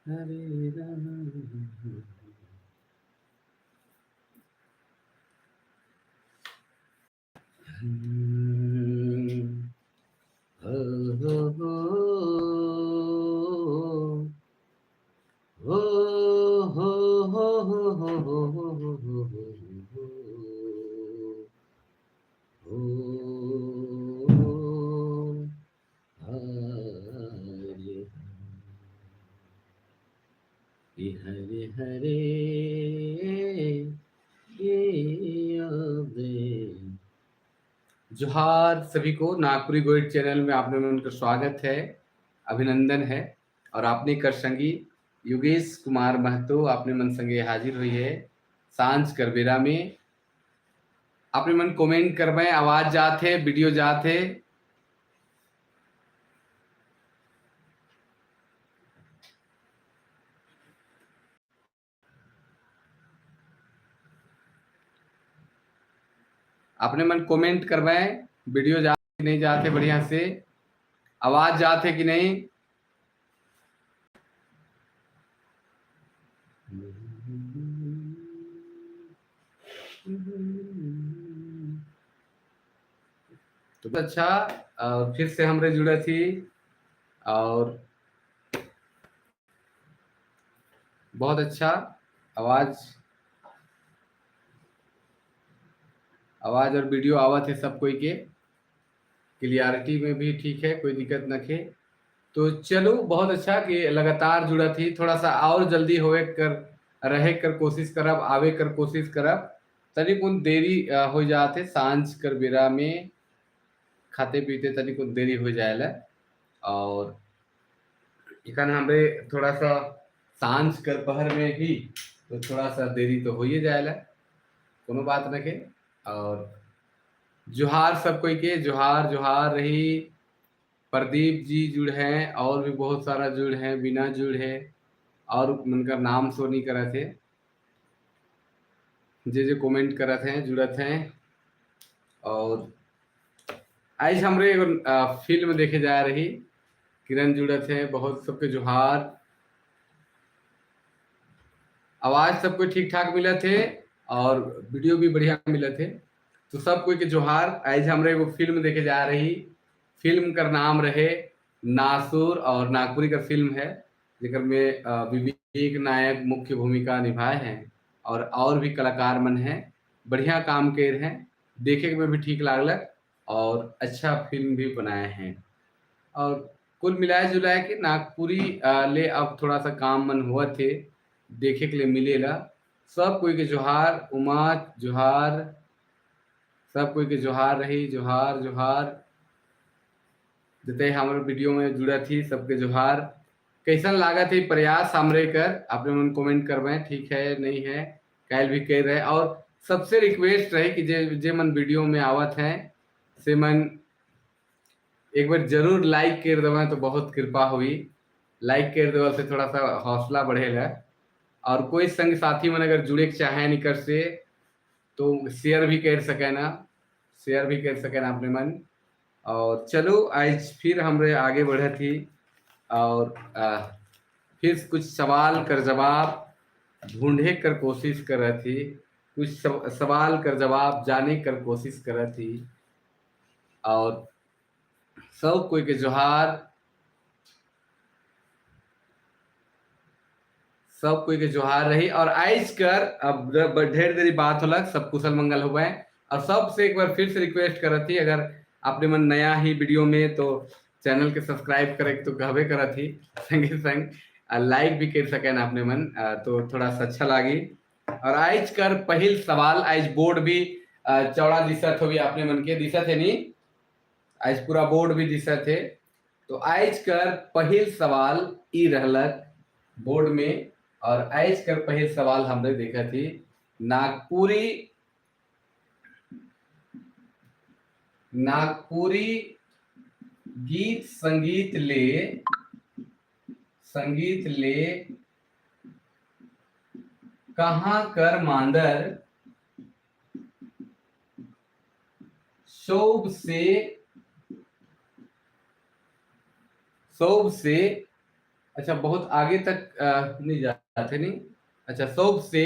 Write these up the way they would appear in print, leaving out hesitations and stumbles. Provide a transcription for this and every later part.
हरे राम। हो हो हो हो हो हो हो हो हो हो हो हो हो हरे हरे हरे जोहार सभी को नागपुरी गोइड चैनल में आपने उनका स्वागत है, अभिनंदन है। और आपने कर संगी योगेश कुमार महतो आपने मन संगे हाजिर हुई है सांझ करबेरा में। आपने मन कमेंट करवाए, आवाज जात है, वीडियो जात है। आपने मन कमेंट करवाए, वीडियो जाते नहीं जाते, बढ़िया से आवाज जाते कि नहीं। तो अच्छा, फिर से हमरे जुड़े थी और बहुत अच्छा आवाज आवाज और वीडियो आवत है सब कोई के, क्लियरिटी में भी ठीक है, कोई दिक्कत न खे। तो चलो बहुत अच्छा कि लगातार जुड़ा थी, थोड़ा सा और जल्दी होवे कर रहे कर कोशिश करब, आवे कर कोशिश करब। तनिक देरी हो जाते सांझ कर बेरा में खाते पीते तनिक देरी हो जाएला। और इकन हमरे थोड़ा सा सांझ कर पहर में ही तो थोड़ा सा देरी तो हो ही जाएला, कोनो बात न के। और जोहार सब कोई के, जोहार जोहार रही। प्रदीप जी जुड़ हैं और भी बहुत सारा जुड़ हैं, बिना जुड़ है और उनका नाम शो नहीं करा थे, जे जे कमेंट करत हैं जुड़त हैं। और आज हमरे एगो फिल्म देखे जा रही, किरण जुड़त हैं, बहुत सबके जोहार। आवाज सबको ठीक ठाक मिला थे और वीडियो भी बढ़िया मिला थे, तो सब कोई के जोहार। आज हमरे एगो फिल्म देखे जा रही, फिल्म का नाम रहे नासुर और नागपुरी का फिल्म है, जेकर में विवेक नायक मुख्य भूमिका निभाए हैं और भी कलाकार मन हैं, बढ़िया काम कर हैं, देखे में भी ठीक लागलक और अच्छा फिल्म भी बनाए हैं। और कुल मिलाए जुलाए के नागपुरी ले अब थोड़ा सा काम मन हुआ थे, देखे के लिए मिलेला। सब कोई के जोहार, उमा जोहार, सब कोई के जोहार रही, जोहार जोहार। जते हमारे वीडियो में जुड़ा थी सबके जोहार। कैसन लागत है प्रयास हमरे कर, आपने मन कमेंट करवाए, ठीक है नहीं है कायल भी कह रहे। और सबसे रिक्वेस्ट रहे कि जे जे मन वीडियो में आवत हैं से मन एक बार जरूर लाइक कर दवा तो बहुत कृपा हुई। लाइक कर देवा से थोड़ा सा हौसला बढ़ेगा। और कोई संग साथी मन अगर जुड़े चाहे निकर से तो शेयर भी कर सके ना, शेयर भी कर सके ना अपने मन। और चलो आज फिर हमरे आगे बढ़े थी और फिर कुछ सवाल कर जवाब ढूंढे कर कोशिश कर रही थी, कुछ सवाल कर जवाब जाने कर कोशिश कर रही थी। और सब कोई के जोहार, सब कोई के जोहार रही। और आज कर अब ढेर देरी बात होलक, सब कुशल मंगल हो गए। और सबसे एक बार फिर से रिक्वेस्ट कर थी, अगर आपने मन नया ही वीडियो में तो चैनल के सब्सक्राइब करे तो कहबे कर थी, संगे संग लाइक भी कर सके ना अपने मन, तो थोड़ा सा अच्छा लागी। और आज कर पहिल सवाल, आज बोर्ड भी चौड़ा दिशा थो भी आपने मन के दिशा थे नहीं, आज पूरा बोर्ड भी दिशा थे। तो आज कर पहिल सवाल ई रहलक बोर्ड में। और आज कर पहिल सवाल हमने देखा थी, नागपुरी नागपुरी गीत संगीत ले कहाँ कर मांदर सबसे सबसे अच्छा बहुत आगे तक नहीं जाते नहीं। अच्छा, सबसे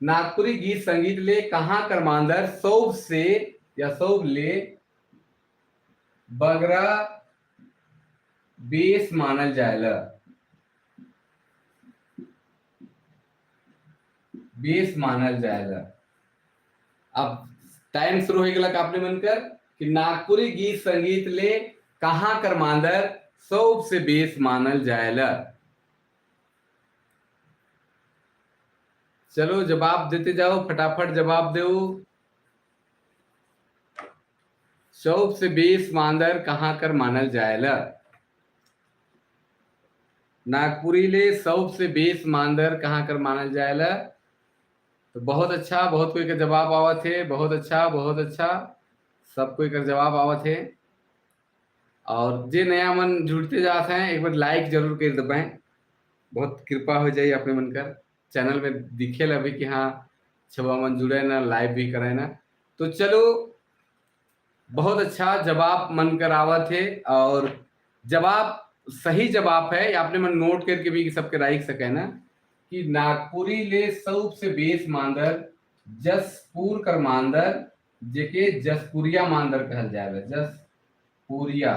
नागपुरी गीत संगीत ले कहाँ कर मांदर सबसे या सब ले बगरा बेस मानल जायला, बेस मानल जायला। अब टाइम शुरू हो गया आपने मनकर कि नागपुरी गीत संगीत ले कहाँ कर मांदर सबसे बेस मानल जायला। चलो जवाब देते जाओ, फटाफट जवाब दो। सबसे बेस मांदर कहाँ कर मानल जायला? नागपुरी ले सबसे बेस मांदर कहाँ कर मानल जायला? तो बहुत अच्छा, बहुत कोई का जवाब आवत है, बहुत अच्छा, बहुत अच्छा, सब कोई का जवाब आवत है। और जे नया मन जुड़ते जात हैं एक बार लाइक जरूर कर दबाएं, बहुत कृपा हो जाए अपने मन कर। चैनल में दिखे अभी कि हाँ छवा मन जुड़े ना, लाइव भी करे ना। तो चलो बहुत अच्छा जवाब मन कर आवत है और जवाब सही जवाब है, आपने मन नोट करके भी सबके राख सके ना कि नागपुरी ले सबसे बेस मांदर जसपुर कर मांदर, जेके जसपुरिया मांदर कहल जाए, जसपुरिया,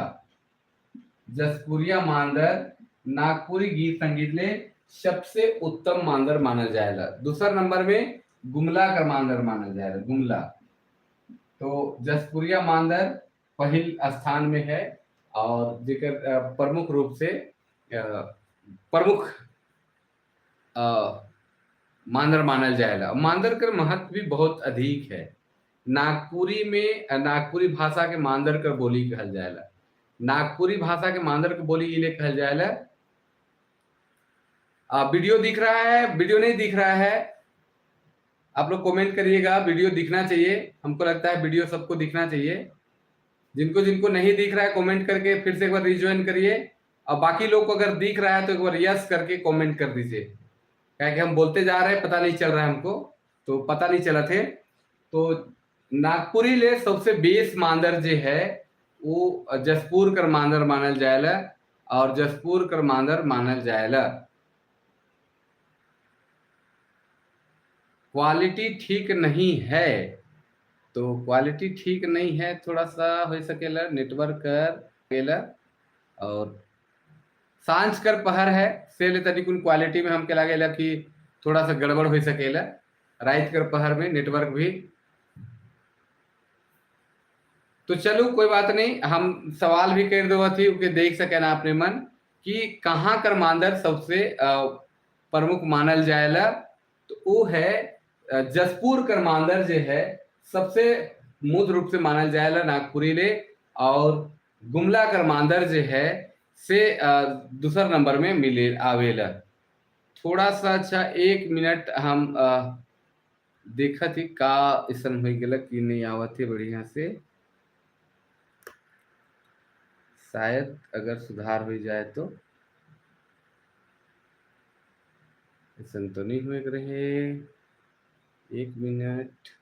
जसपुरिया मांदर नागपुरी गीत संगीत ले सबसे उत्तम मांदर मानल जाएला। दूसर नंबर में गुमला कर मांदर मानल जाएला, गुमला। तो जसपुरिया मांदर पहिल स्थान में है और जेकर प्रमुख रूप से प्रमुख मांदर मानल जाएला। मांदर कर महत्व भी बहुत अधिक है। नागपुरी में नागपुरी भाषा के मांदर कर बोली कहल जाएला, नागपुरी भाषा के मांदर के बोली इले कहल जाएला। वीडियो दिख रहा है? वीडियो नहीं दिख रहा है? आप लोग कमेंट करिएगा, वीडियो दिखना चाहिए। हमको लगता है वीडियो सबको दिखना चाहिए। जिनको जिनको नहीं दिख रहा है कमेंट करके फिर से एक बार रिज्वाइन करिए, और बाकी लोग को अगर दिख रहा है तो एक बार यस करके कमेंट कर दीजिए। क्या कि हम बोलते जा रहे हैं, पता नहीं चल रहा है हमको, तो पता नहीं चला थे। तो नागपुरी ले सबसे बेस मांदर जो है वो जसपुर कर मांदर मानल जाएला और जसपुर कर मांदर मानल जाएला। क्वालिटी ठीक नहीं है तो क्वालिटी ठीक नहीं है, थोड़ा सा हो सकेला नेटवर्क कर गेला और सांझ कर पहर है से ले तनिकुन क्वालिटी में हमके लागेला कि थोड़ा सा गड़बड़ हो सकेला। रात कर पहर में नेटवर्क भी। तो चलो कोई बात नहीं, हम सवाल भी कर दो थी के देख सके ना अपने मन कि कहाँ कर मांदर सबसे प्रमुख मानल जाएला। तो वो है जसपुर कर मांदर जो है सबसे मूल रूप से मानल जाएला नागपुरी ले, और गुमला कर मांदर जो है से दूसर नंबर में मिले आवेला। थोड़ा सा अच्छा एक मिनट हम देखा थी का ऐसा हो गया कि नहीं आवत है बढ़िया से, शायद अगर सुधार हो जाए तो। ऐसा तो नहीं हुए रहे, एक मिनट।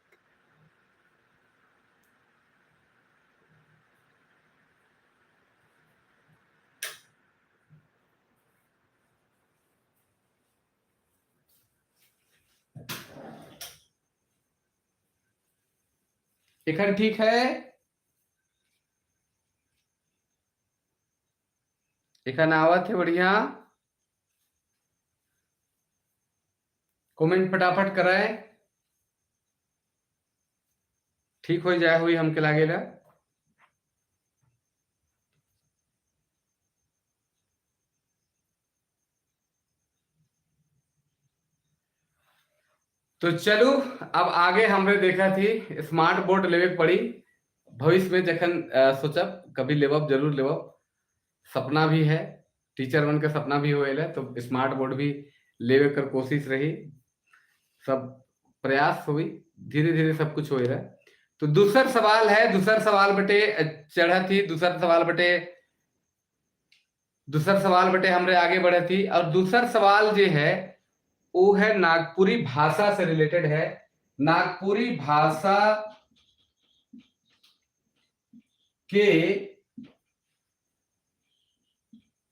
एखन ठीक है, एखन आवत है बढ़िया। कमेंट फटाफट कराए, ठीक हो जाए हुई हमके लागेला। तो चलो अब आगे हमने देखा थी स्मार्ट बोर्ड लेवे पड़ी भविष्य में, जखन सोचब कभी लेवब जरूर लेवब, सपना भी है, टीचर मन के सपना भी होएला, तो स्मार्ट बोर्ड भी लेवे कर कोशिश रही, सब प्रयास हुई, धीरे धीरे सब कुछ हो रहा है। तो दूसर सवाल है, दूसर सवाल बटे चढ़ा थी, दूसर सवाल बटे, दूसर सवाल बटे हमरे आगे बढ़े थी। और दूसर सवाल जो है वो है नागपुरी भाषा से रिलेटेड है। नागपुरी भाषा के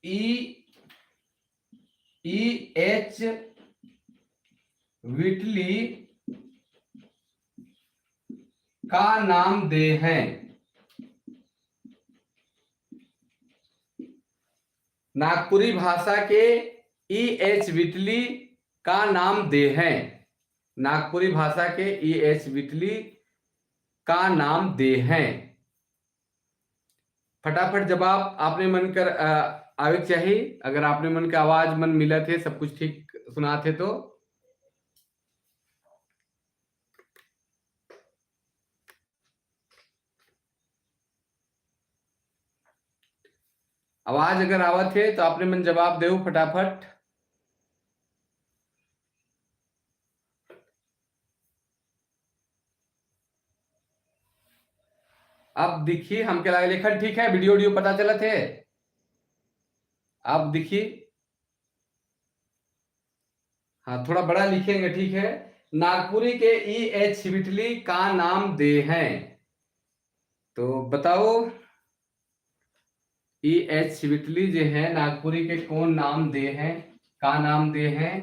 ई ई एच व्हिटली का नाम दे हैं। नागपुरी भाषा के ई एच व्हिटली का नाम दे हैं। नागपुरी भाषा के ई एच व्हिटली का नाम दे हैं। फटाफट जवाब आपने मन कर आवे चाहिए। अगर आपने मन के आवाज मन मिलत है, सब कुछ ठीक सुनाते तो आवाज अगर आवत है तो आपने मन जवाब देऊ फटाफट। अब दिखी हमके लगे लेखन ठीक है, वीडियो वीडियो पता चलत है। आप दिखी, हाँ थोड़ा बड़ा लिखेंगे, ठीक है। नागपुरी के ई एच व्हिटली का नाम दे हैं, तो बताओ ई एच व्हिटली जो है नागपुरी के कौन नाम दे हैं, का नाम दे हैं?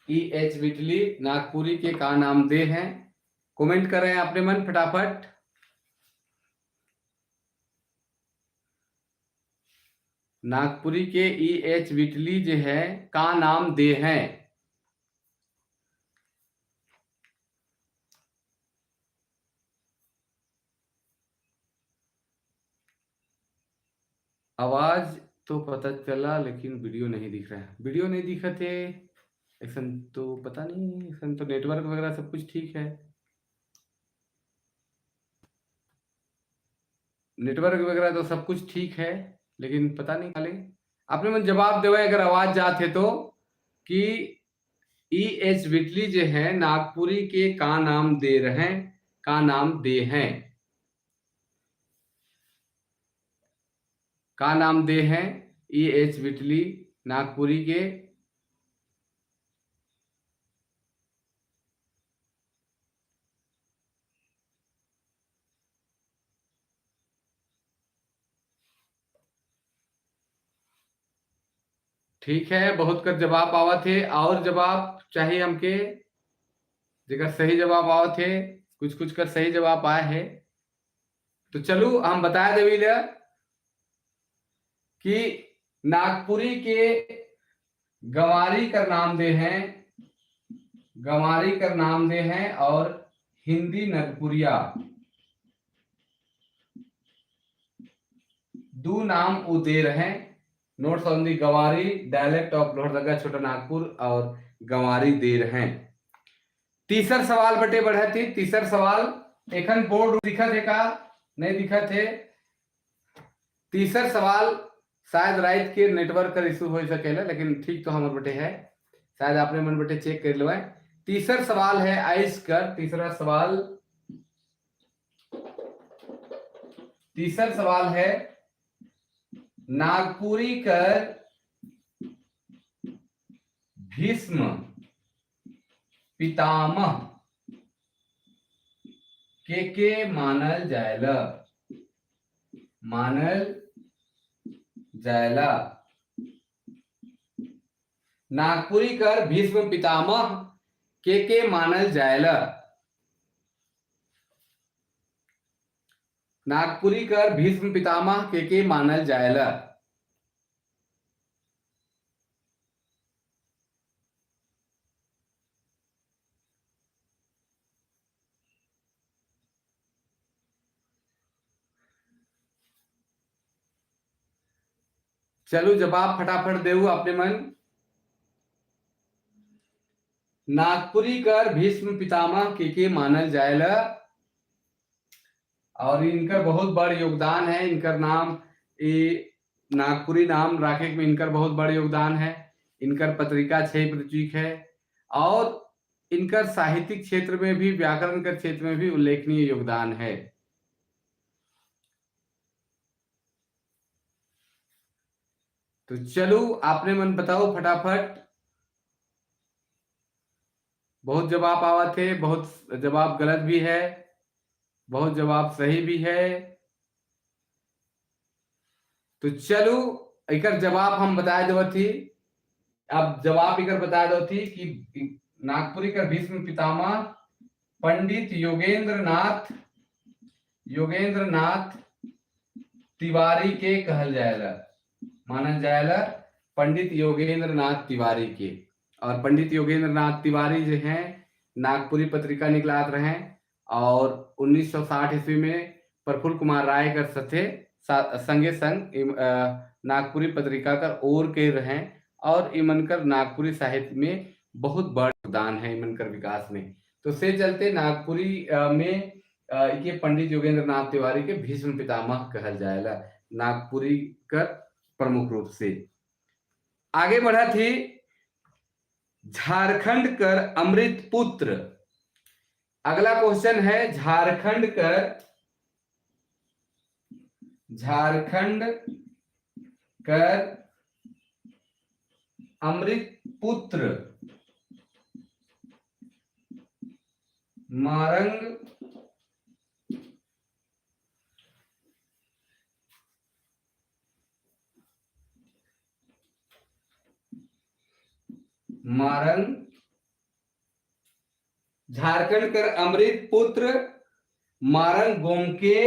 ई एच व्हिटली नागपुरी के का नाम दे हैं? कमेंट कर रहे हैं अपने मन फटाफट। नागपुरी के ई एच व्हिटली जो है का नाम दे हैं। आवाज तो पता चला लेकिन वीडियो नहीं दिख रहा है। वीडियो नहीं दिखते ऐसा तो पता नहीं, ऐसा तो नेटवर्क वगैरह सब कुछ ठीक है, नेटवर्क वगैरह तो सब कुछ ठीक है, लेकिन पता नहीं खाली आपने मन जवाब देवे अगर आवाज जाते तो कि ई एच व्हिटली जो है नागपुरी के का नाम दे रहे हैं, का नाम दे हैं, का नाम दे हैं ई एच व्हिटली नागपुरी के। ठीक है, बहुत कर जवाब आवत है। और जवाब चाहिए हमके, जेकर सही जवाब आवत है, कुछ कुछ कर सही जवाब आए है। तो चलो हम बता देवी कि नागपुरी के गंवारी कर नाम दे हैं, गंवारी कर नाम दे हैं और हिंदी नागपुरिया दो नाम वो दे रहे हैं। Notes on the Gawari dialect of Lohardaga Chota Nagpur और गंवारी दे रहे हैं। तीसर सवाल बटे बढ़े थी। तीसर सवाल एखन बोर्ड दिखत है का नहीं दिखत है? तीसर सवाल शायद रात के नेटवर्क का इशू हो सकेला, लेकिन ठीक तो हमर बटे है, शायद आपने मन बटे चेक कर लो है। तीसर सवाल है आइस कर। तीसरा सवाल, तीसर सवाल है नागपुरी कर भीष्म पितामह के मानल जायला, मानल जायला। नागपुरी कर भीष्म पितामह के मानल जायला। नागपुरी कर भीष्म पितामह के मानल जायला। चलो जवाब फटाफट देऊ अपने मन। नागपुरी कर भीष्म पितामह के मानल जायला और इनका बहुत बड़ योगदान है। इनका नाम ये नागपुरी नाम राखे में इनका बहुत बड़ योगदान है। इनकर पत्रिका छह प्रतीक है और इनका साहित्यिक क्षेत्र में भी, व्याकरण के क्षेत्र में भी उल्लेखनीय योगदान है। तो चलो आपने मन बताओ फटाफट, बहुत जवाब आवत है, बहुत जवाब गलत भी है, बहुत जवाब सही भी है। तो चलो एकर जवाब हम बता देवत थी। अब जवाब एकर बता देवत थी कि नागपुरी कर भीष्म पितामह पंडित योगेंद्र नाथ तिवारी के कहल जाएला, मानल जाएला पंडित योगेंद्र नाथ तिवारी के। और पंडित योगेंद्र नाथ तिवारी जो हैं नागपुरी पत्रिका निकलात रहे और 1960 ईस्वी में प्रफुल्ल कुमार राय कर सथे संगे संग नागपुरी पत्रिका कर ओर के रहे और इमन कर नागपुरी साहित्य में बहुत बड़ा योगदान है इमन कर विकास में। तो से चलते नागपुरी में ये पंडित योगेंद्र नाथ तिवारी के भीष्म पितामह कहल जाएला नागपुरी कर प्रमुख रूप से। आगे बढ़ा थी झारखंड कर अमृत पुत्र। अगला क्वेश्चन है झारखंड कर अमृत पुत्र मारंग मारंग झारखंड कर अमृत पुत्र मारंग गोमके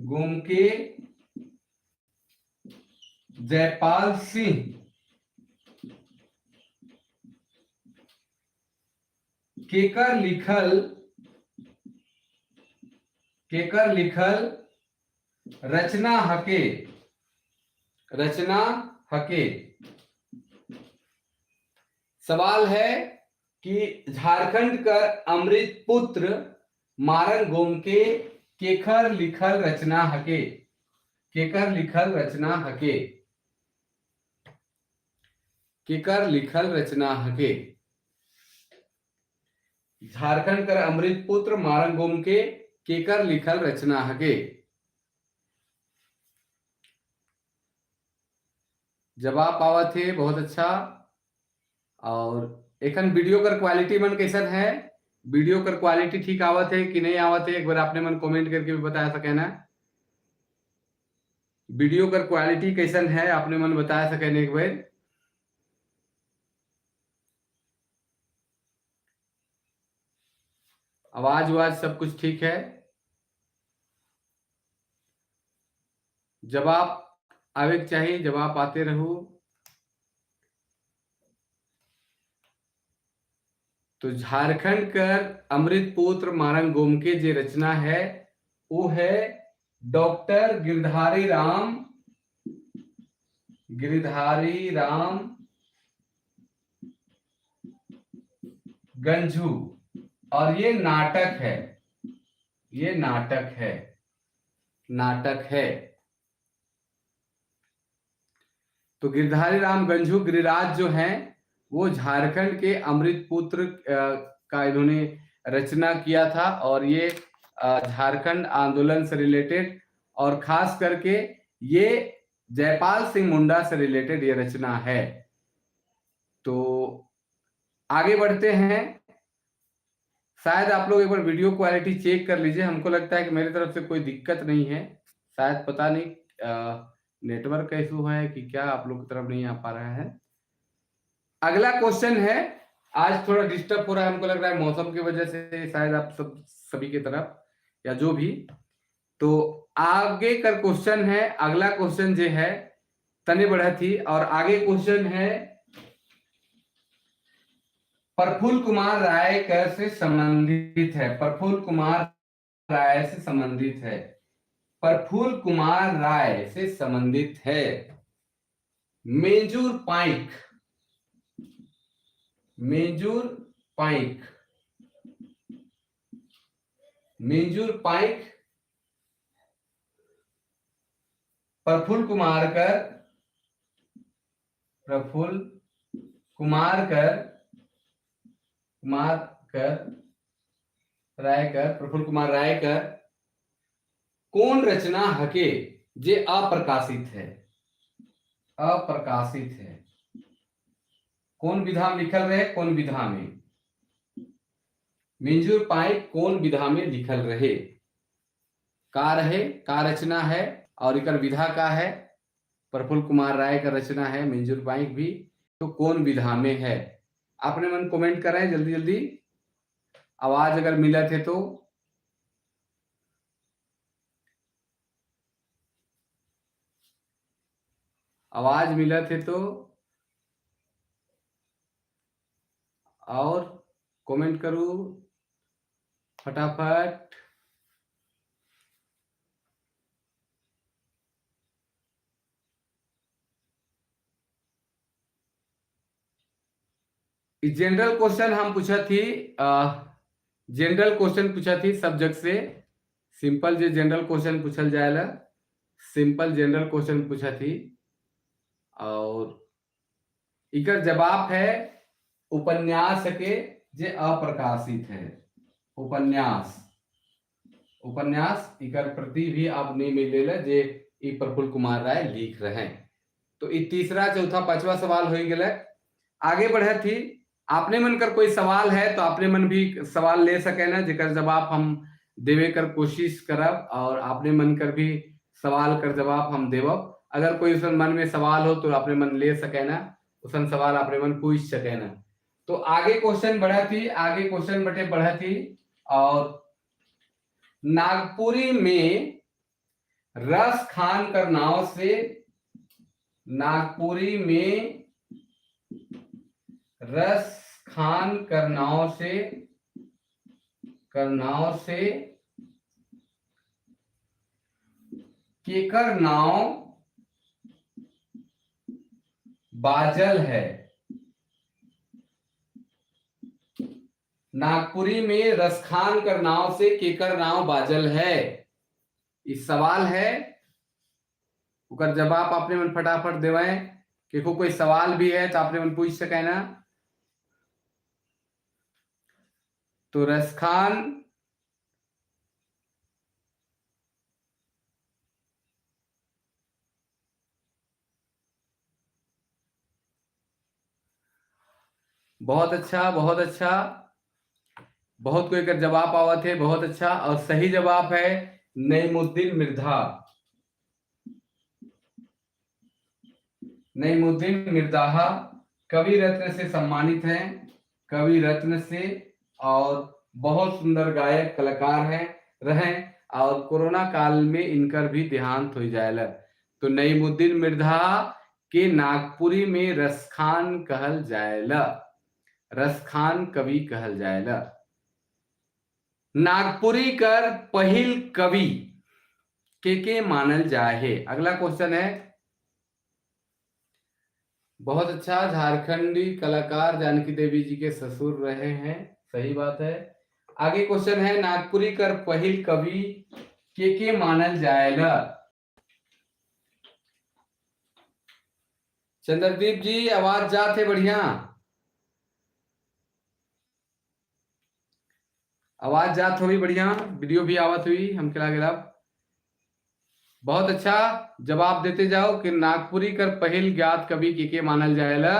गोमके जयपाल सिंह केकर लिखल रचना हके, रचना हके। सवाल है कि झारखंड कर अमृत पुत्र मारंग गोमके केकर लिखल रचना हके, केकर लिखल रचना हके, केकर लिखल रचना हके। झारखंड कर अमृत पुत्र मारंग गोमके केकर लिखल रचना हके। जवाब पावत है, बहुत अच्छा। और एखन वीडियो कर क्वालिटी मन कैसन है, वीडियो कर क्वालिटी ठीक आवत है कि नहीं आवत है, एक बार आपने मन कमेंट करके भी बता सके ना। वीडियो कर क्वालिटी कैसन है आपने मन बता सके ना एक बार। आवाज वाज सब कुछ ठीक है। जवाब आवे के चाहिए, जवाब आते रहो। तो झारखंड कर अमृत पुत्र मारंग गोमके जे रचना है वो है डॉक्टर गिरधारी राम गंझू, और ये नाटक है, ये नाटक है, नाटक है। तो गिरधारी राम गंझू गिरिराज जो हैं वो झारखंड के अमृत पुत्र का इन्होंने रचना किया था, और ये झारखंड आंदोलन से रिलेटेड और खास करके ये जयपाल सिंह मुंडा से रिलेटेड ये रचना है। तो आगे बढ़ते हैं। शायद आप लोग एक बार वीडियो क्वालिटी चेक कर लीजिए, हमको लगता है कि मेरी तरफ से कोई दिक्कत नहीं है, शायद पता नहीं नेटवर्क का इशू है कि क्या आप लोग की तरफ नहीं आ पा रहा है। अगला क्वेश्चन है, आज थोड़ा डिस्टर्ब हो रहा है हमको लग रहा है मौसम की वजह से, शायद आप सब सभी की तरफ या जो भी। तो आगे का क्वेश्चन है, अगला क्वेश्चन जो है तने बढ़ा थी, और आगे क्वेश्चन है प्रफुल्ल कुमार राय कर से संबंधित है, प्रफुल्ल कुमार राय से संबंधित है, प्रफुल्ल कुमार राय से संबंधित है मेजूर पाइक, मेजूर पाइक, मेजूर पाइक प्रफुल्ल कुमार कर, प्रफुल्ल कुमार कर, कुमार कर राय कर, प्रफुल्ल कुमार राय कर कौन रचना हके जे अप्रकाशित है, अप्रकाशित है, कौन विधा में लिखल रहे? कौन विधा में मिंजुर पाइक कौन विधा में लिखल रहे? का रहे, का रचना है और इकर विधा का है? प्रफुल्ल कुमार राय का रचना है मिंजुर पाइक भी, तो कौन विधा में है? आपने मन कमेंट करें जल्दी जल्दी। आवाज अगर मिला थे तो आवाज मिला थे तो और कमेंट करूं फटाफट। जनरल क्वेश्चन हम पूछा थी, जनरल क्वेश्चन पूछा थी सब जग से, सिंपल जो जनरल क्वेश्चन पूछल जाएला, सिंपल जनरल क्वेश्चन पूछा थी और इकर जवाब है उपन्यास के जे अप्रकाशित है। उपन्यास, उपन्यास इकर प्रति भी अब नहीं मिलेला जे ई प्रफुल्ल कुमार राय लिख रहे हैं। तो ई तीसरा चौथा पांचवा सवाल हो गया। आगे बढ़े थी, आपने मन कर कोई सवाल है तो आपने मन भी सवाल ले सके ना, जेकर जवाब हम देवे कर कोशिश करब और आपने मन कर भी सवाल कर जवाब हम देवब। अगर कोई उसन मन में सवाल हो तो आपने मन ले सके ना, उसन सवाल आपने मन पूछ सके ना। तो आगे क्वेश्चन बढ़ा थी, आगे क्वेश्चन बटे बढ़ा थी और नागपुरी में रस खान कर नाव से, नागपुरी में रस खान कर नाव से, कर नाव से केकर नाव बाजल है। नागपुरी में रसखान कर नाव से केकर नाव बाजल है, इस सवाल है। उकर जवाब आपने मन फटाफट देवें। केको कोई सवाल भी है तो आपने मन पूछ सके ना। तो रसखान बहुत अच्छा, बहुत अच्छा, बहुत कोई कर जवाब आवत है, बहुत अच्छा। और सही जवाब है नईमुद्दीन मिर्धा। नईमुद्दीन मिर्दाहा कवि रत्न से सम्मानित हैं, कवि रत्न से, और बहुत सुंदर गायक कलाकार हैं रहे और कोरोना काल में इनकर भी देहांत हो जाएला। तो नईमुद्दीन मिर्धा के नागपुरी में रसखान कहल जाएला, रसखान कवि कहल जाएला। नागपुरी कर पहिल कवि के मानल जाए। अगला क्वेश्चन है, बहुत अच्छा, झारखंडी कलाकार जानकी देवी जी के ससुर रहे हैं, सही बात है। आगे क्वेश्चन है, नागपुरी कर पहिल कवि के मानल जाएला। चंद्रदीप जी आवाज जात है, बढ़िया आवाज जात हुई, बढ़िया वीडियो भी आवत हुई हमके लागे। बहुत अच्छा जवाब देते जाओ कि नागपुरी कर पहिल ज्ञात कवि के मानल जाएला।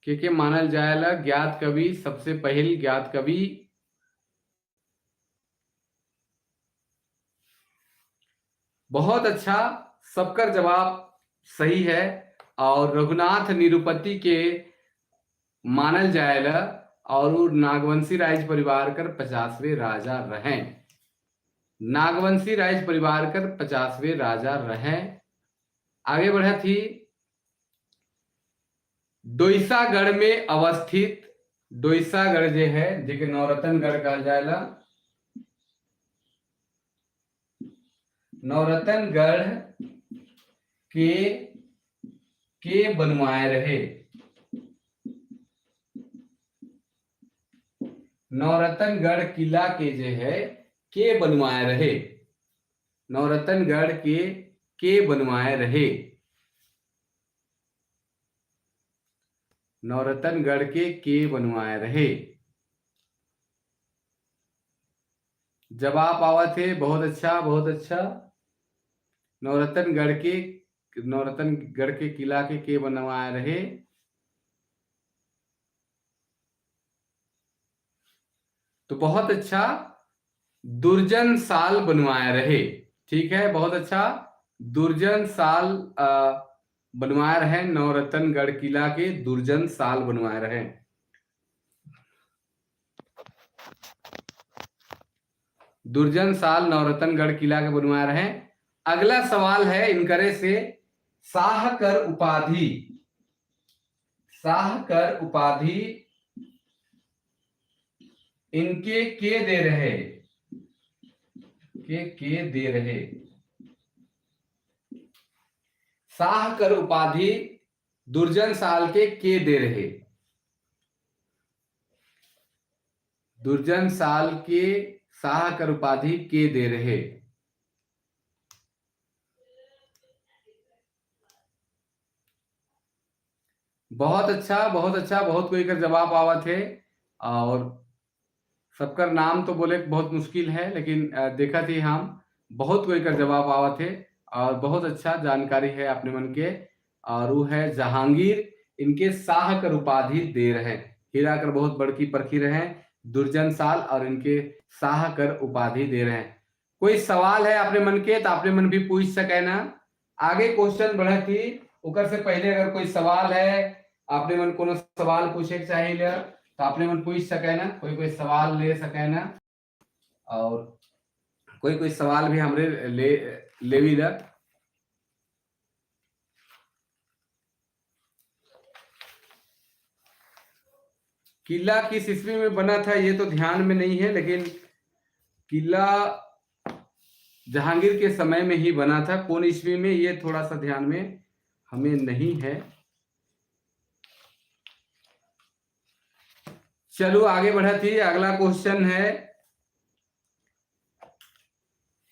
के मानल जाएला ज्ञात कवि, सबसे पहिल ज्ञात कवि। बहुत अच्छा, सबका जवाब सही है। और रघुनाथ निरुपति के मानल जाएला और नागवंशी राज परिवार कर 50वें राजा रहें। नागवंशी राज परिवार कर 50वें राजा रहें। आगे बढ़ा थी, डोईसागढ़ में अवस्थित, डोईसागढ़ जे है जेके नवरत्नगढ़ कहल जाएला, नवरत्नगढ़ के बनवाए रहे। नवरत्नगढ़ किला के जे है के बनवाए रहे, नवरत्नगढ़ के बनवाए रहे, नवरत्नगढ़ के बनवाए रहे। जवाब आवत है, बहुत अच्छा, बहुत अच्छा। नवरत्नगढ़ के, नवरत्नगढ़ के किला के बनवाए रहे? तो बहुत अच्छा, दुर्जन साल बनवाए रहे। ठीक है, बहुत अच्छा, दुर्जन साल बनवाए रहे नवरत्नगढ़ किला के, दुर्जन साल बनवाए रहे। दुर्जन साल नवरत्नगढ़ किला के बनवाए रहे। अगला सवाल है इनकरे से, शाहकर उपाधि, शाहकर उपाधि इनके के दे रहे, के दे रहे? शाहकर उपाधि दुर्जन साल के दे रहे? दुर्जन साल के शाहकर उपाधि के दे रहे? बहुत अच्छा, बहुत अच्छा, बहुत कोई का जवाब आवत है और सबका नाम तो बोले बहुत मुश्किल है, लेकिन देखा थी हम बहुत कोई का जवाब आवत है और बहुत अच्छा जानकारी है अपने मन के। और वो है जहांगीर, इनके शाह कर उपाधि दे रहे हैं। हीरा कर बहुत बड़की परखी रहे दुर्जन साल और इनके शाह कर उपाधि दे रहे हैं। कोई सवाल है अपने मन के तो अपने मन भी पूछ सके ना। आगे क्वेश्चन बढ़े थी उकर से पहले अगर कोई सवाल है अपने मन कोनो सवाल पूछे के चाहिए तो अपने मन पूछ सके ना, कोई कोई सवाल ले सके ना और कोई कोई सवाल भी हमरे ले लेवी ला। किला किस ईस्वी में बना था ये तो ध्यान में नहीं है, लेकिन किला जहांगीर के समय में ही बना था। कौन ईस्वी में ये थोड़ा सा ध्यान में हमें नहीं है। चलो आगे बढ़ा थी। अगला क्वेश्चन है,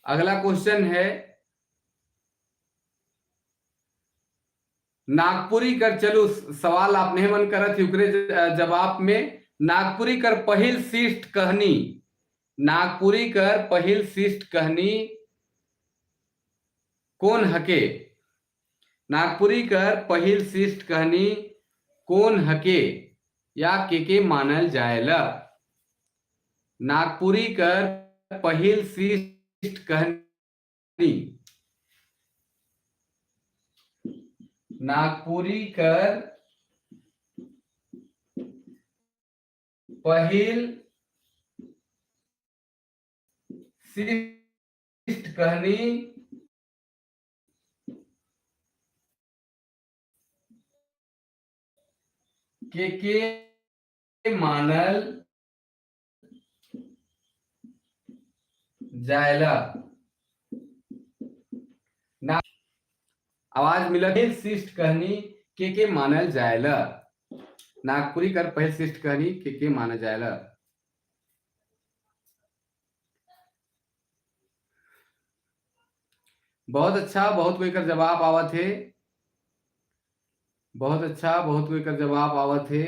अगला क्वेश्चन है नागपुरी कर। चलो सवाल आपने मन करत थी उकरे जवाब में। नागपुरी कर पहिल शिष्ट कहनी, नागपुरी कर पहिल शिष्ट कहनी कौन हके? नागपुरी कर पहिल शिष्ट कहनी कौन हके या के मानल जाएला? नागपुरी कर पहिल शिष्ट कहनी, नागपुरी कर पहिल शिष्ट कहनी के मानल जाएला? ना आवाज मिला। पहिल शिष्ट कहनी के मानल जाएला? नागपुरी कर पहिल शिष्ट कहनी के मानल जाएला? बहुत अच्छा, बहुत कोई कर जवाब आवत है। बहुत अच्छा, बहुत कोई कर जवाब आवत है।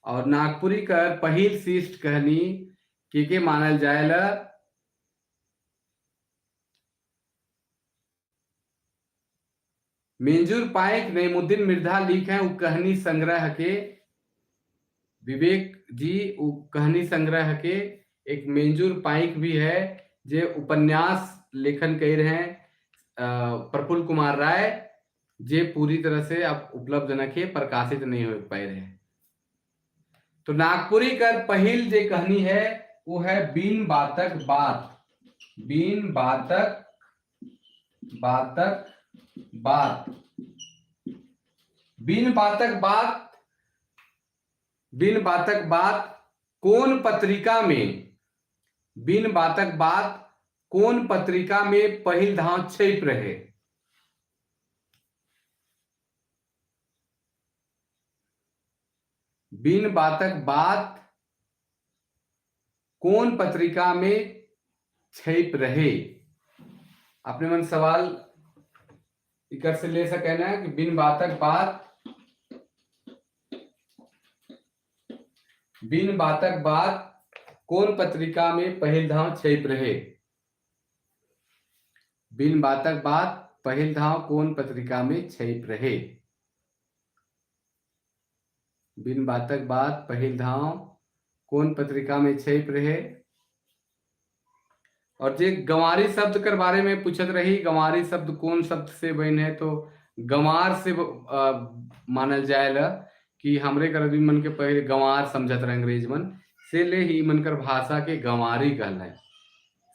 और नागपुरी कर पहिल शिष्ट कहनी के मानल जाएला? मंजूर पाइक नईमुद्दीन मिर्धा लिख है उ कहनी संग्रह के। विवेक जी उ कहनी संग्रह के एक मंजूर पाइक भी है जे उपन्यास लेखन कर रहे हैं प्रफुल्ल कुमार राय, जे पूरी तरह से अब उपलब्ध न के प्रकाशित नहीं हो पाए रहे। तो नागपुरी कर पहिल जे कहनी है वो है बिन बातक बात, बिन बातक बातक बात, बिन बातक बात, बिन बातक बात कौन पत्रिका में, बिन बातक बात कौन पत्रिका में पहिल धाव छिप रहे? बिन बातक बात कौन पत्रिका में छिप रहे? अपने मन सवाल इकर से ले सके ना कि बिन बातक बात, बिन बातक बात कौन पत्रिका में पहिल धाव छिप रहे? बिन बातक बात पहिल धाव कौन पत्रिका में छप रहे? बिन बातक बात पहिल धाव कौन पत्रिका में छप रहे? और जे गंवारी शब्द कर बारे में पूछत रही, गंवारी शब्द कौन शब्द से बन है, तो गंवार से मानल जाएला कि हमरे कर आदमी मन के पहले गंवार समझत रहे अंग्रेज मन, से ले ही मन कर भाषा के गंवारी कहल है।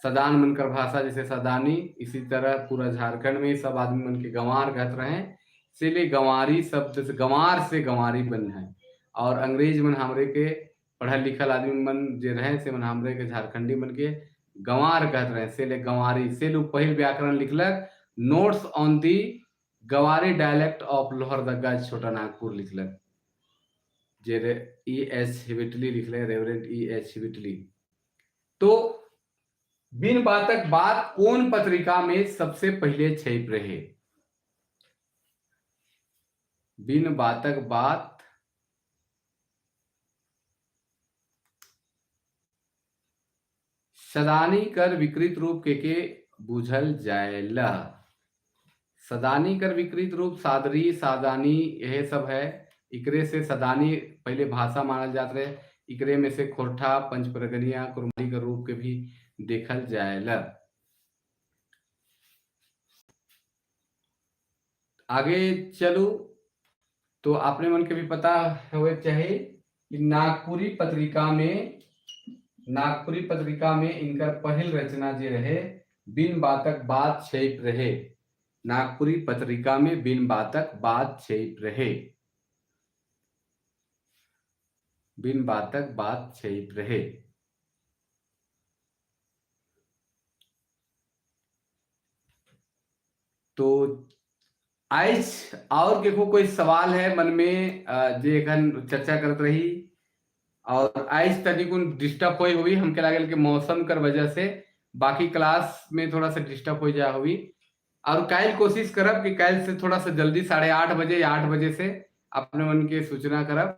सदान मन कर भाषा जैसे सदानी, इसी तरह पूरा झारखंड में सब आदमी मन के गंवार कहत रहे, से ले गंवारी शब्द से गंवार से गंवारी बन है। और अंग्रेज मन हमरे के पढ़ल लिखल आदमी मन जे रहे से मन हमरे के झारखंडी मन के गंवार कहत रहे, से ले गंवारी। से लोग पहिल व्याकरण लिखलक notes on the Gawari dialect of Lohardaga Chota Nagpur लिखलक, जे ई एच हिबिटली लिखले, रेवरेंड ई एच हिबिटली। तो बिन बातक बात कौन पत्रिका में सबसे पहले छप रहे? बिन बातक बात सदानी कर विकृत रूप के बुझल जाएला। सदानी कर विकृत रूप सादरी, सादानी, यह सब है। इकरे से सदानी पहले भाषा मानल जात रहे, इकरे में से खोरठा, पंचपरगनिया, कुरमाली का रूप के भी देखल जाएला। आगे चलू तो आपने मन के भी पता होए चाहिए कि नागपुरी पत्रिका में इनकर पहिल रचना जे रहे बिन बातक बात छप रहे। नागपुरी पत्रिका में बिन बातक बात छप रहे, बिन बातक बात छप रहे। तो आज और केको कोई सवाल है मन में जे एखन चर्चा करत रही और आज तनिकुन डिस्टर्ब होई हुई, हमके लागल कि मौसम कर वजह से बाकी क्लास में थोड़ा सा डिस्टर्ब हो जा हुई। और काल कोशिश करब कि काल से थोड़ा सा जल्दी 8:30 बजे या 8 बजे से अपने मन के सूचना करब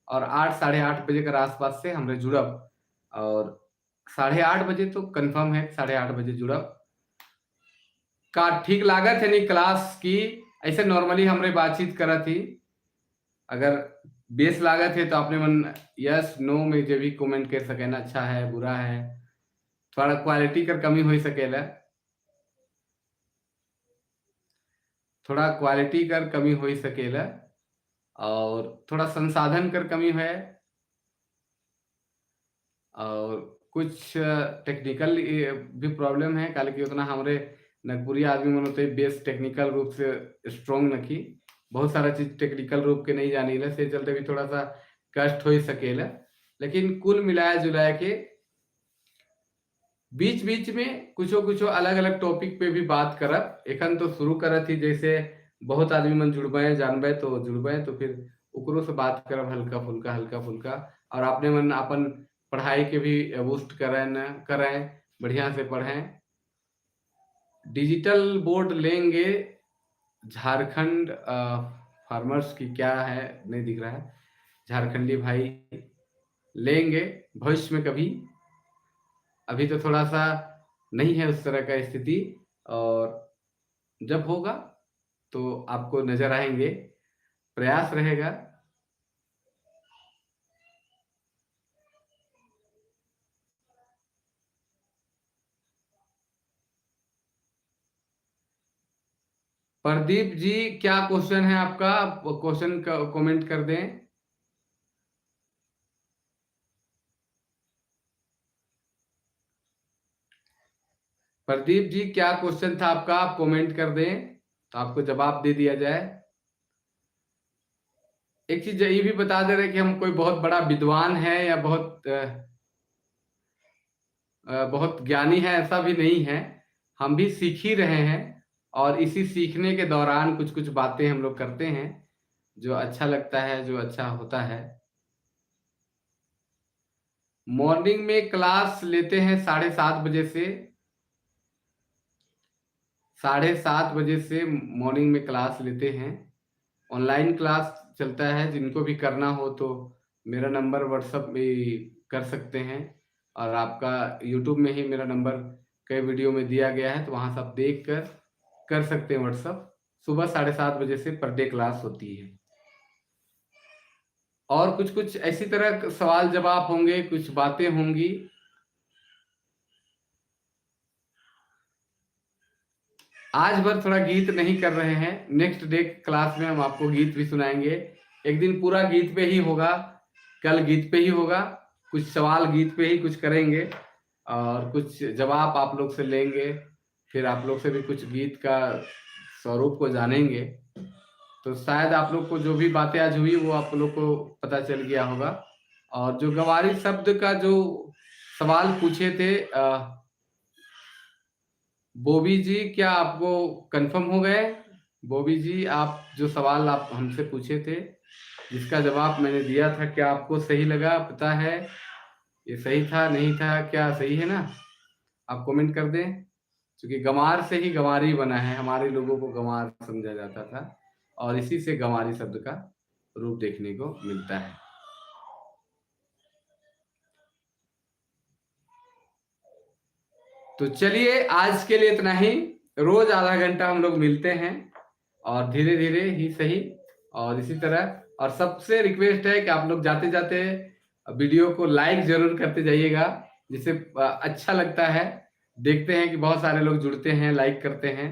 और 8 8:30 बजे के आसपास से हमरे जुड़ब। और 8:30 बजे तो कंफर्म है, 8:30 बजे जुड़ब। का ठीक लागत है नहीं क्लास की? ऐसे नॉर्मली हमरे बातचीत करत ही, अगर बेस लागत है तो अपने मन यस नो में जो भी कमेंट कर सके ना, अच्छा है बुरा है, थोड़ा क्वालिटी कर कमी हो सकेला, थोड़ा क्वालिटी कर कमी हो सकेला और थोड़ा संसाधन कर कमी है और कुछ टेक्निकल भी प्रॉब्लम है। काले कि उतना हमारे नागपुरी आदमी मन होते बेस टेक्निकल रूप से स्ट्रोंग नखी, बहुत सारा चीज टेक्निकल रूप के नहीं जानी ला, से चलते भी थोड़ा सा कष्ट हो सकेला। लेकिन कुल मिलाया जुलाया के बीच बीच में कुछो कुछो अलग अलग टॉपिक पे भी बात करब। एखन तो शुरू करत ही, जैसे बहुत आदमी मन जुड़बे जानबे तो जुड़बे, तो फिर ओकरो से बात करब हल्का फुल्का हल्का फुल्का। और अपने मन अपन पढ़ाई के भी बूस्ट करें, बढ़िया से पढ़ें। डिजिटल बोर्ड लेंगे झारखंड फार्मर्स की क्या है नहीं दिख रहा है, झारखंडी भाई लेंगे भविष्य में कभी, अभी तो थोड़ा सा नहीं है उस तरह का स्थिति, और जब होगा तो आपको नजर आएंगे, प्रयास रहेगा। प्रदीप जी क्या क्वेश्चन है आपका? क्वेश्चन कमेंट कर दें। प्रदीप जी क्या क्वेश्चन था आपका? आप कमेंट कर दें तो आपको जवाब दे दिया जाए। एक चीज ये भी बता दे रहे कि हम कोई बहुत बड़ा विद्वान है या बहुत बहुत ज्ञानी है, ऐसा भी नहीं है। हम भी सीख ही रहे हैं और इसी सीखने के दौरान कुछ कुछ बातें हम लोग करते हैं जो अच्छा लगता है, जो अच्छा होता है। मॉर्निंग में क्लास लेते हैं 7:30 बजे से, 7:30 बजे से मॉर्निंग में क्लास लेते हैं। ऑनलाइन क्लास चलता है, जिनको भी करना हो तो मेरा नंबर व्हाट्सएप भी कर सकते हैं और आपका यूट्यूब में ही मेरा नंबर कई वीडियो में दिया गया है, तो वहां से आप देख कर कर सकते हैं व्हाट्सएप। सुबह 7:30 बजे से पर डे क्लास होती है। और कुछ कुछ ऐसी तरह सवाल जवाब होंगे, कुछ बातें होंगी। आज भर थोड़ा गीत नहीं कर रहे हैं, नेक्स्ट डे क्लास में हम आपको गीत भी सुनाएंगे। एक दिन पूरा गीत पे ही होगा, कल गीत पे ही होगा, कुछ सवाल गीत पे ही कुछ करेंगे और कुछ जवाब आप लोग से लेंगे, फिर आप लोग से भी कुछ गीत का स्वरूप को जानेंगे। तो शायद आप लोग को जो भी बातें आज हुई वो आप लोग को पता चल गया होगा। और जो गवारी शब्द का जो सवाल पूछे थे बोबी जी, क्या आपको कंफर्म हो गए? बोबी जी, आप जो सवाल आप हमसे पूछे थे जिसका जवाब मैंने दिया था, क्या आपको सही लगा? पता है ये सही था नहीं था, क्या सही है ना? आप कमेंट कर दें, क्योंकि गंवार से ही गंवारी बना है, हमारे लोगों को गंवार समझा जाता था और इसी से गंवारी शब्द का रूप देखने को मिलता है। तो चलिए आज के लिए इतना ही। रोज आधा घंटा हम लोग मिलते हैं और धीरे धीरे ही सही, और इसी तरह। और सबसे रिक्वेस्ट है कि आप लोग जाते जाते वीडियो को लाइक जरूर करते जाइएगा, जिससे अच्छा लगता है। देखते हैं कि बहुत सारे लोग जुड़ते हैं, लाइक करते हैं।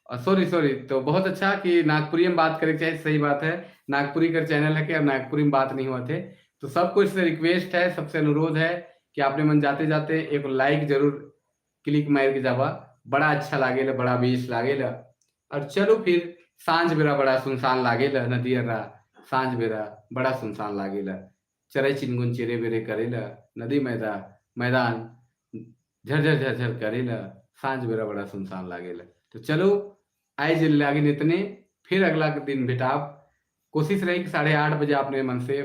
और सॉरी, तो बहुत अच्छा कि नागपुरी में बात करें चाहिए, सही बात है। नागपुरी का चैनल है कि अब नागपुरी में बात नहीं हुआ थे। तो सबको इससे रिक्वेस्ट है, सबसे अनुरोध है कि आपने मन जाते जाते एक लाइक जरूर क्लिक मार के जावा, बड़ा अच्छा लागेला, बड़ा बेस लागेला। और चलो फिर सांझ बेरा बड़ा सुनसान लागेला, नदी रा सांझ बेरा बड़ा सुनसान लागेला, चरे चिनगुन चेरे बेरे करेला, नदी मैदान झरझर झरझर करेला, सांझ बेरा बड़ा सुनसान लागेला। तो चलो आज लागिन इतने, फिर अगला दिन भेटाब। कोशिश रही कि 8:30 बजे आपने मन से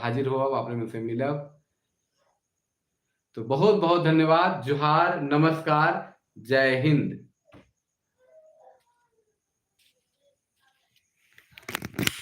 हाजिर हो, आपने मन से मिलब। तो बहुत बहुत धन्यवाद, जोहार, नमस्कार, जय हिंद।